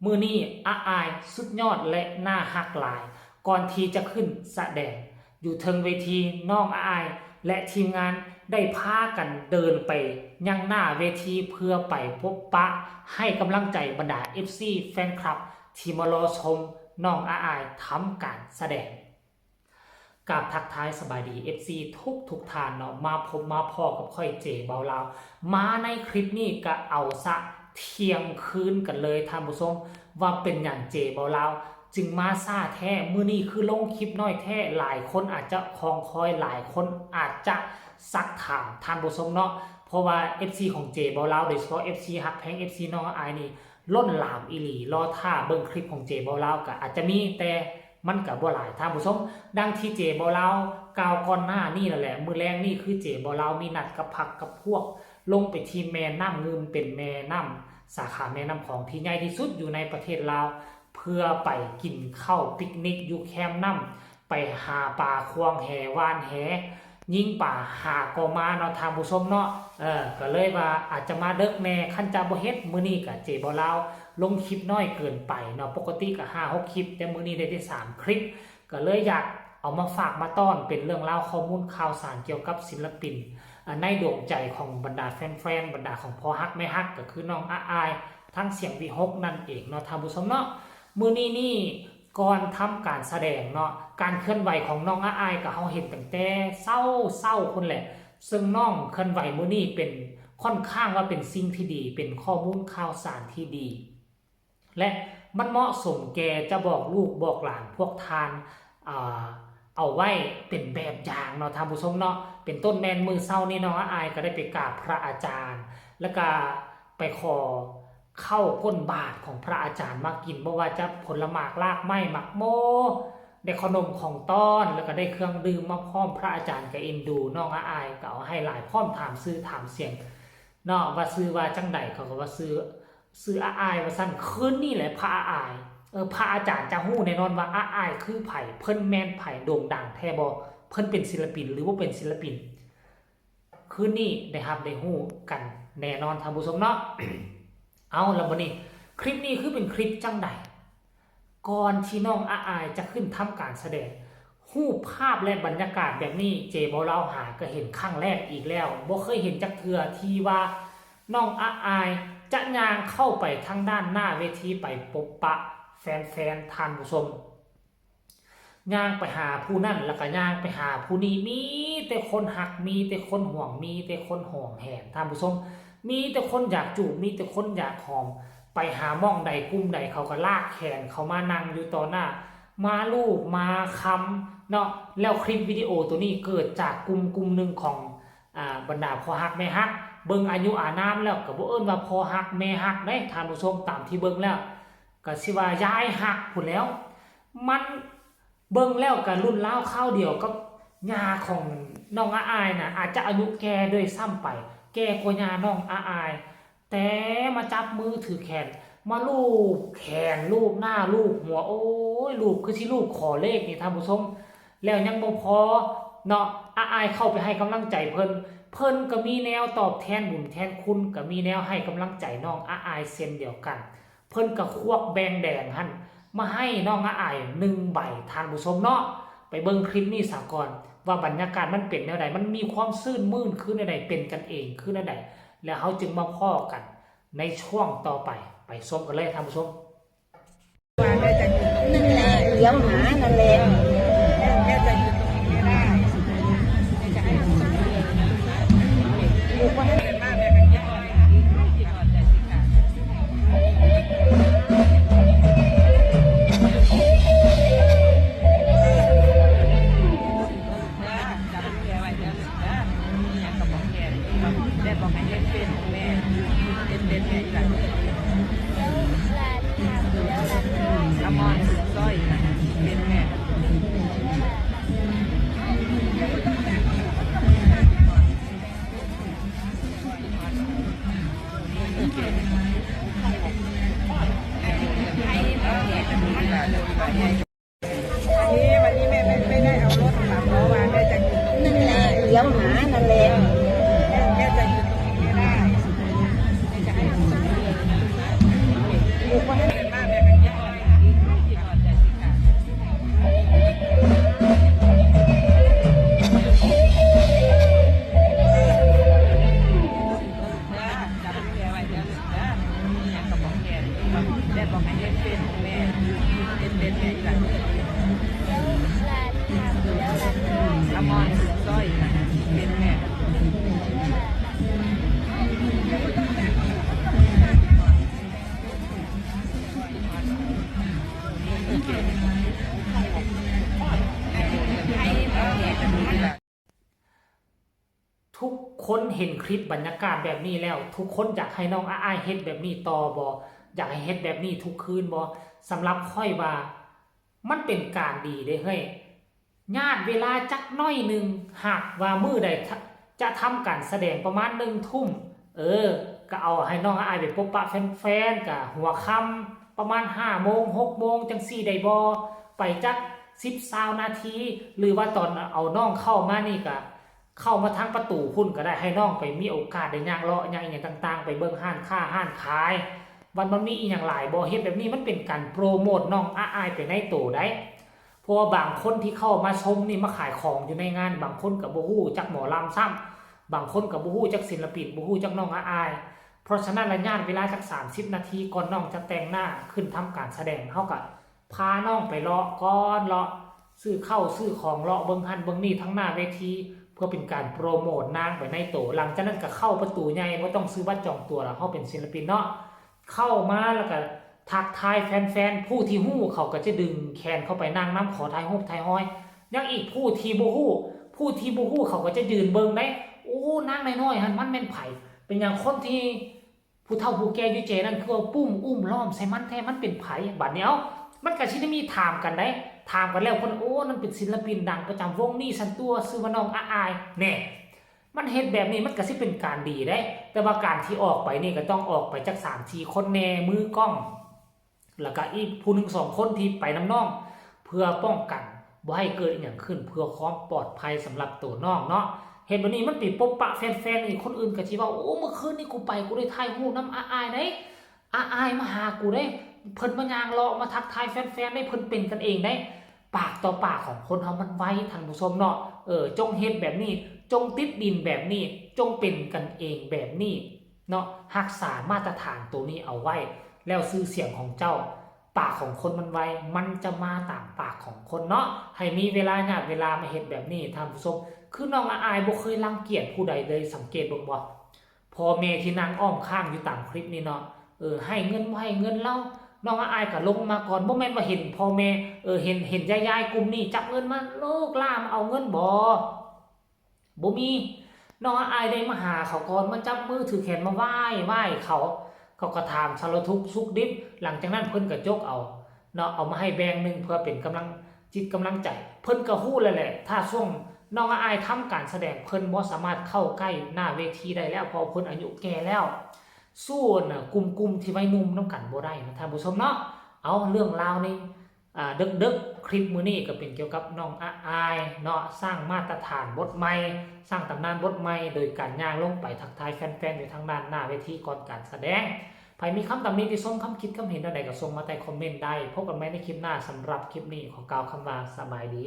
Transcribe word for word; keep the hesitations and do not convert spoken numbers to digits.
มื้อนี้อาอายสุดยอดและน่าฮักหลาย ก่อนที่จะขึ้นแสดงอยู่เทิงเวที น้องอาอายและทีมงานได้พากันเดินไปยังหน้าเวทีเพื่อไปพบปะให้กำลังใจบรรดา เอฟซี แฟนคลับที่มารอชมน้องอาอายทำการแสดง กราบทักทายสบายดี เอฟซี ทุกทุกท่านเนาะ มาพบมาพ้อกับข้อยเจเบาลาว มาในคลิปนี้ก็เอาซะเที่ยงคืนกันเลยท่านผู้ชม ว่าเป็นหยังเจเบาลาวจึงมาช้าแท้ มื้อนี้คือลงคลิปน้อยแท้ หลายคนอาจจะคอยคอย หลายคนอาจจะซักถามท่านผู้ชมเนาะ เพราะว่า เอฟซี ของเจเบาลาว โดยเฉพาะ เอฟซี ฮักแพง เอฟซี น้องอาอายนี่ ล้นหลามอีหลี รอท่าเบิ่งคลิปของเจเบาลาวก็อาจจะมี แต่มันก็บ่หลายท่านผู้ชม ดังที่เจเบาลาวกล่าวก่อนหน้านี้นั่นแหละ มื้อแลงนี่คือเจเบาลาวมีนัดกับพรรคกับพวก ลงไปที่แม่น้ำงึม เป็นแม่น้ำ สาขาแม่น้ำของที่ใหญ่ที่สุดอยู่ในประเทศลาว เพื่อไปกินข้าวปิกนิกอยู่แคมน้ำ ไปหาปลา ควงแห หว่านแห ยิงปลา หาก็มาเนาะท่านผู้ชมเนาะ เออ ก็เลยว่าอาจจะมาเดิกแน่ คันจะบ่เฮ็ด มื้อนี้ก็เจเบาลาวลงคลิปน้อยเกินไปเนาะ ปกติก็ห้าหกคลิป แต่มื้อนี้ได้แต่สามคลิป ก็เลยอยากเอามาฝากมาต้อนเป็นเรื่องราวข้อมูลข่าวสารเกี่ยวกับศิลปิน อ่า ในดวงใจของบรรดาแฟนๆ บรรดาของพ่อฮักแม่ฮัก ก็คือน้องอาอาย ทั้งเสียงวิหกนั่นเองเนาะท่านผู้ชมเนาะ มื้อนี้นี่ก่อนทำการแสดงเนาะ การเคลื่อนไหวของน้องอาอายก็เฮาเห็นตั้งแต่เช้าๆ พุ้นแหละ ซึ่งน้องเคลื่อนไหวมื้อนี้เป็นค่อนข้างว่าเป็นสิ่งที่ดี เป็นข้อมูลข่าวสารที่ดี และมันเหมาะสมแก่จะบอกลูกบอกหลานพวกท่าน อ่า เอาไว้เป็นแบบอย่างเนาะท่านผู้ชมเนาะ เป็นต้นแม่นมื้อเช้านี้น้องอาอายก็ได้ไปกราบพระอาจารย์ แล้วก็ไปขอข้าวก้นบาตรของพระอาจารย์มากิน บ่ว่าจะผลหมากรากไม้ หมากโม ได้ขนมของต้อน แล้วก็ได้เครื่องดื่มมาพร้อม พระอาจารย์ก็เอ็นดูน้องอาอาย ก็เอาให้หลาย พร้อมถามชื่อถามเสียงเนาะ ว่าชื่อว่าจั่งใด เขาก็ว่าชื่อ ชื่ออาอายว่าซั่น คืนนี้แหละพระอาอาย เออ พระอาจารย์จะฮู้แน่นอนว่าอาอายคือไผ เพิ่นแม่นไผ โด่งดังแท้บ่ เพิ่นเป็นศิลปินหรือบ่เป็นศิลปิน คืนนี้ได้รับได้ฮู้กันแน่นอนท่านผู้ชมเนาะ เอาล่ะบัดนี้ คลิปนี้คือเป็นคลิปจั่งใด ก่อนที่น้องอาอายจะขึ้นทำการแสดง รูปภาพและบรรยากาศแบบนี้ เจเบาลาวหาก็เห็นครั้งแรกอีกแล้ว บ่เคยเห็นจักเทื่อที่ว่าน้องอาอายจะย่างเข้าไปทางด้านหน้าเวที ไปพบปะแฟนๆ ท่านผู้ชม ย่างไปหาผู้นั่นแล้วก็ย่างไปหาผู้นี้ มีแต่คนฮัก มีแต่คนห่วง มีแต่คนหวงแหนท่านผู้ชม มีแต่คนอยากจูบ มีแต่คนอยากหอม ไปหาหม่องใดกลุ่มใดเขาก็ลากแขนเขามานั่งอยู่ต่อหน้า มาลูบมาคำเนาะ แล้วคลิปวิดีโอตัวนี้เกิดจากกลุ่มกลุ่มหนึ่งของ อ่า บรรดาพ่อฮักแม่ฮัก เบิ่งอายุอานามแล้วก็บ่เอิ้นว่าพ่อฮักแม่ฮักเด้ท่านผู้ชม ตามที่เบิ่งแล้วก็สิว่ายายฮักพู้นแหล้ว มันเบิ่งแล้วก็รุ่นราวคราวเดียวกับย่าของน้องอาอายน่ะ อาจจะอายุแก่ด้วยซ้ำไป แก่กว่าย่าน้องอาอาย แต่มาจับมือถือแขน มาลูบแขน ลูบหน้า ลูบหัว โอ้ย ลูบคือสิลูบขอเลขนี่ท่านผู้ชม แล้วยังบ่พอเนาะ อาอายเข้าไปให้กำลังใจเพิ่น เพิ่นก็มีแนวตอบแทนบุญแทนคุณ ก็มีแนวให้กำลังใจน้องอาอายเช่นเดียวกัน เพิ่นก็ควักแบงค์แดงหั่นมาให้น้องอาอายหนึ่งใบท่านผู้ชมเนาะ ไปเบิ่งคลิปนี้ซะก่อน ว่าบรรยากาศมันเป็นแนวใด มันมีความชื่นมื่นคือแนวใด เป็นกันเองคือแนวใด แล้วเฮาจึงมาพ้อกันในช่วงต่อไป ไปชมกันเลยท่านผู้ชม นั่นแหละ เลี้ยวหานั่นแหละ อมรสุดสร้อยนะ เป็นแม่ อันนี้วันนี้แม่ไม่ไม่ได้เอารถมา เพราะว่าแม่จะอยู่ตรงนี้ นั่นแหละ เลี้ยวหานั่นแหละ แม่จะอยู่ตรงนี้ไม่ได้ แม่จะให้อยู่ตรงนี้ อยู่คนละ เฮ็ดเป็นแม่ เฮ็ดเป็นแม่อีหล่ะ อมรซอยนะ เป็นแม่ ทุกคนเห็นคลิปบรรยากาศแบบนี้แล้ว ทุกคนอยากให้น้องอ้ายเฮ็ดแบบนี้ต่อบ่ อยากให้เฮ็ดแบบนี้ทุกคืนบ่ สำหรับข้อยว่ามันเป็นการดีเด้เฮ้ย ญาติเวลาจักหน่อยหนึ่ง หากว่ามื้อใดจะทำการแสดงประมาณหนึ่งทุ่ม เออ ก็เอาให้น้องอ้ายไปพบปะแฟนๆ กะหัวค่ำประมาณห้าโมง หกโมงจังซี้ได้บ่ ไปจักสิบ ซาวนาที หรือว่าตอนเอาน้องเข้ามานี่กะ เข้ามาทางประตูพุ้นก็ได้ ให้น้องไปมีโอกาสได้ย่างเลาะย่างอีหยังต่างๆ ไปเบิ่งร้านค้าร้านขาย วันมันมีอีหยังหลายบ่ เฮ็ดแบบนี้มันเป็นการโปรโมทน้องอ้ายไปในโตได้ เพราะว่าบางคนที่เข้ามาชมนี่มาขายของอยู่ในงาน บางคนก็บ่ฮู้จักหมอลำซ้ำ บางคนก็บ่ฮู้จักศิลปิน บ่ฮู้จักน้องอ้าย เพราะฉะนั้นระยะเวลาจักสามสิบนาทีก่อนน้องจะแต่งหน้าขึ้นทำการแสดง เฮาก็พาน้องไปเลาะก่อน เลาะซื้อข้าวซื้อของ เลาะเบิ่งหั่นเบิ่งนี่ทั้งหน้าเวที เพื่อเป็นการโปรโมทนางไปในโต หลังจากนั้นก็เข้าประตูใหญ่ บ่ต้องซื้อบัตรจองตั๋วแล้ว เฮาเป็นศิลปินเนาะ เข้ามาแล้วก็ทักทายแฟนๆ ผู้ที่ฮู้เขาก็จะดึงแขนเข้าไปนั่งนำ ขอถ่ายรูปถ่ายฮอย ยังอีกผู้ที่บ่ฮู้ ผู้ที่บ่ฮู้เขาก็จะยืนเบิ่งได้ โอ้ นางน้อยๆ หั่นมันแม่นไผ เป็นหยังคนที่ผู้เฒ่าผู้แก่อยู่แจนั่นคือว่าปุ้มอุ้มล้อมใส่มันแท้ มันเป็นไผ บัดนี้เอ้า มันก็สิได้มีถามกันได้ ถามกันแล้วคน โอ้ นั่นเป็นศิลปินดังประจำวงนี้ซั่นตั๊ว ชื่อว่าน้องอ้าย แน่ มันเฮ็ดแบบนี้มันก็สิเป็นการดีเด้ แต่ว่าการที่ออกไปนี่ก็ต้องออกไปจักสามสี่คนแน่ มือกล้อง แล้วก็อีกผู้หนึ่งสองคนที่ไปนำน้อง เพื่อป้องกันบ่ให้เกิดอีหยังขึ้น เพื่อความปลอดภัยสำหรับตัวน้องเนาะ เฮ็ดแบบนี้มันไปพบปะแฟนๆ อีกคนอื่นก็สิว่า โอ้ เมื่อคืนนี้กูไป กูได้ถ่ายรูปนำอ้ายๆ เด้ อ้ายๆ มาหากูเด้ เพิ่นมาย่างเลาะมาทักทายแฟนๆ เด้ เพิ่นเป็นกันเองเด้ ปากต่อปากของคนเฮามันไว ท่านผู้ชมเนาะ เออ จงเฮ็ดแบบนี้ จงติดดินแบบนี้ จงเป็นกันเองแบบนี้เนาะ รักษามาตรฐานตัวนี้เอาไว้ แล้วชื่อเสียงของเจ้า ปากของคนมันไว มันจะมาตามปากของคนเนาะ ให้มีเวลา ยามเวลามาเฮ็ดแบบนี้ ท่านผู้ชม คือน้องอ้ายบ่เคยรังเกียจผู้ใดเลย สังเกตเบิ่งบ่ พ่อแม่ที่นั่งอ้อมข้างอยู่ตามคลิปนี่เนาะ เออ ให้เงินบ่ให้เงินลาว น้องอ้ายก็ลงมาก่อน บ่แม่นว่าเห็นพ่อแม่ เออ เห็น เห็นยายๆ กลุ่มนี้จับเงินมา ลูกหลานมาเอาเงินบ่ บ่มี น้องอ้ายได้มาหาเขาก่อน มาจับมือถือแขนมาไหว้ ไหว้เขา เขาก็ถามสารทุกข์สุขดิบ หลังจากนั้นเพิ่นก็จกเอาเนาะ เอามาให้แบ่งหนึ่งเพื่อเป็นกำลังจิตกำลังใจ เพิ่นก็ฮู้แล้วแหละ ถ้าช่วงน้องอ้ายทำการแสดง เพิ่นบ่สามารถเข้าใกล้หน้าเวทีได้แล้ว เพราะเพิ่นอายุแก่แล้ว สู้น่ะกลุ่มๆ ที่วัยหนุ่มนำกันบ่ได้นะท่านผู้ชมเนาะ เอาเรื่องราวใน อ่า ดึกๆ คลิปมื้อนี้ก็เป็นเกี่ยวกับน้องอ้ายเนาะ สร้างมาตรฐานบทใหม่ สร้างตำนานบทใหม่ โดยการย่างลงไปทักทายแฟนๆ อยู่ทางด้านหน้าเวทีก่อนการแสดง ไผมีคำตำหนิติชม คำคิดคำเห็นแนวใดก็ส่งมาใต้คอมเมนต์ได้ พบกันใหม่ในคลิปหน้า สำหรับคลิปนี้ขอกล่าวคำว่าสบายดี